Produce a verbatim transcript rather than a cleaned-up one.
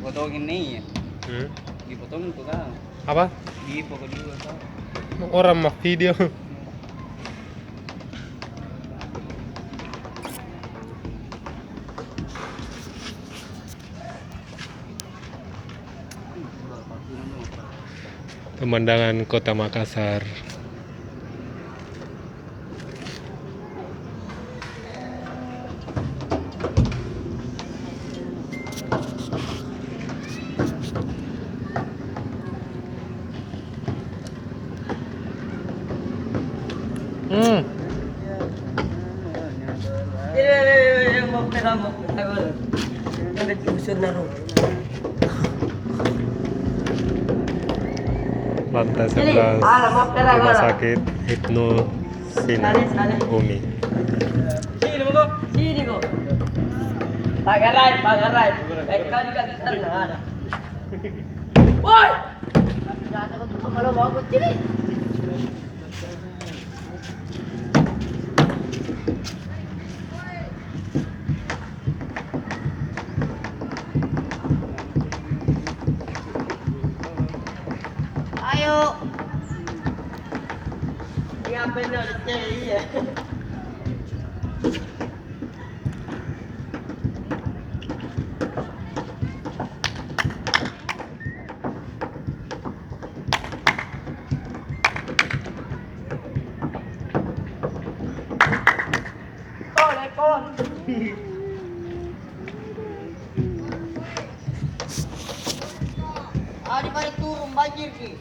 Potongin nih. Hmm? Dipotongin kau. Apa? Dipoko juga kau. Orang mah video. Pemandangan Kota Makassar. Hmm. Lantai sebelas Rumah Sakit Ibnu Sina Umi. Sini, Bang. Sini, Bang. Pagarai, pagarai. Eh, kau juga bisa, nah, ada. Woi! Kalau mau kecil. Ayo. Iya, bener, iya. Adi pada turun banjir ki.